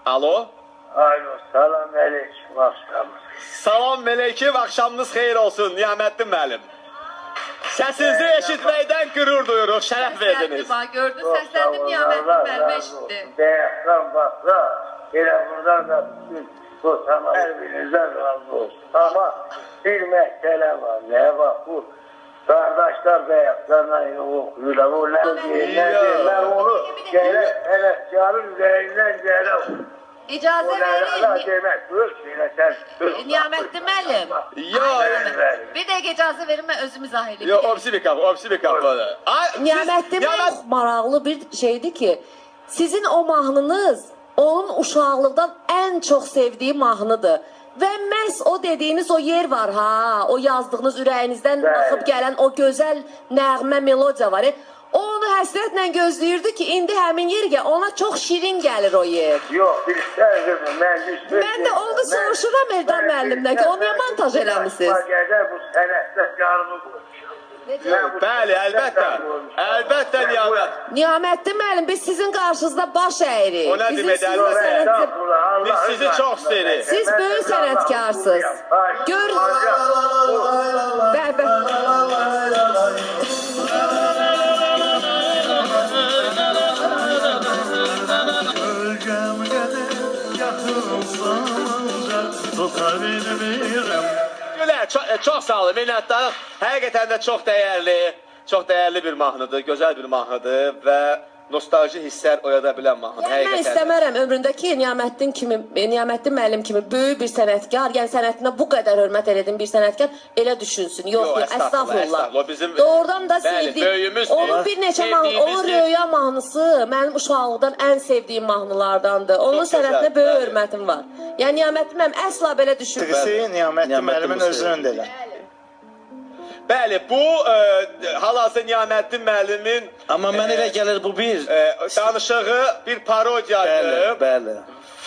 Alo. Alo, salam aleyküm, axşamınız. Salam aleyküm, axşamınız xeyir olsun Niyaməddin müəllim. Səsinizi eşitməkdən qürur duyuruq, şərəf verdiniz. Səsləndi bax, gördün, Çox sağ səsləndim olun, Niyaməddin Allah müəllimə razı eşitdi. olsun. Bəyazdan baxsa, elə buradan da bütün bu tamam hər birinizdən razı olsun. Amma bir məsələ var, nə bax bu qardaşlar bəyazlarla oxuyurlar, o nə deyir, nə deyir, mən onu gərək sənətkarın ürəyindən gərək. İcazə O nə verin. demək, böyük şeylə sən... Niyaməddin müəllim. Yo, Bir dəqiqə icazə verin, mən özüm izah eləyim. yo, o birisi bir qapı, o birisi bir qapı. Ay, siz- Niyaməddin müəllim Niyaməd- çox maraqlı bir şeydir ki, sizin o mahnınız onun uşaqlıqdan ən çox sevdiyi mahnıdır. Və məhz o dediyiniz o yer var ha, o yazdığınız ürəyinizdən Bəli. axıb gələn o gözəl nəğmə, melodiya var. O onu həsrətlə gözləyirdi ki, indi həmin yerə ona çox şirin gəlir o yer. Yox, bir sözüm, mən bir söz Mən də onu soruşuram Eldar müəllimdən ki, onu niyə montaj eləmisiniz? Qədər bu sənətdə canımı qoymuşam. Mən bu Bəli, sənətdə əlbəttə. canımı qoymuşam. Əlbəttə Mən bu- Niyamət. Niyaməddin müəllim, biz sizin qarşınızda baş əyirik. O nə Bizim demək, sizin əlbəttə. sənət- Estağfurullah, Allahın Biz sizi çox qarşısında. istəyirik. Siz Mən də böyük Allahın sənətkarsınız. quluyam. Ay, Gör- ancaq bu- Bəh, bəh. Gölgəm gəlir yaxın zamanca tuta bilmirəm. Gülər, çox, çox sağ olun, minnətdarıq. Həqiqətən də çox dəyərli, çox dəyərli bir mahnıdır, gözəl bir mahnıdır və nostalji hisslər oyada bilən mahnıdır. Yəni mən Həqiqətən də. istəmərəm ömründəki Niyaməddin kimi, Niyaməddin müəllim kimi böyük bir sənətkar, yəni sənətinə bu qədər hörmət elədiyim bir sənətkar elə düşünsün. Yox, Yox, yox, estağfurullah, əstağfurullah. estağfurullah. Bizim- Doğrudan da Bəli, sevdiyim, böyüyümüzdür. onun bir neçə mahnı, onun Sevdiyimizdir. Röya mahnısı mənim uşaqlıqdan ən sevdiyim mahnılardandır. Onun Çox gözəl, sənətinə böyük bəli. hörmətim var. Yəni Niyaməddin müəllim əsla belə düşünmür. Musiqisi Niyaməddin Niyaməddin müəllimin Musayev. özünün də elə. Bəli, bu hal-hazırda Niyaməddin müəllimin Amma mən elə gəlir bu bir. danışığı bir parodiyadır. Bəli, bəli.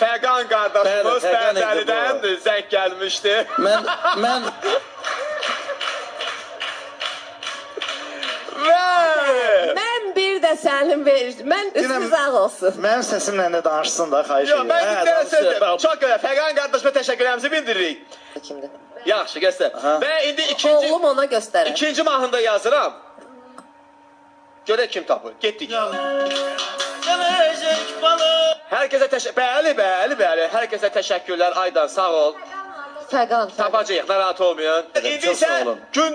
Fəqan qardaşımız Bəli, Fəqan idi Bərdəlidən bu. zəng gəlmişdi. Mən Və Mən bir də sənin ver, mən Deyirəm- üstünüz ağ olsun. Mənim səsimlə də danışsın da, xahiş Yox, edirəm. mən Hə, bir dənə danışır, söz deyim. bax. Çox gözəl. Fəqan qardaşıma təşəkkürlərimizi bildiririk. Kimdir? Yaxşı, göstər. Aha. Və indi ikinci Oğlum ona göstərir. ikinci mahnını da yazıram. Görək kim tapır. Getdik. Gələcək balım. Hər kəsə təşəkkür. Bəli, bəli, bəli. Hər kəsə təşəkkürlər. Aydan sağ ol. Fəqan, Fəqan. Tapacağıq, narahat olmayın. İndi Çox isə sağ olun. gün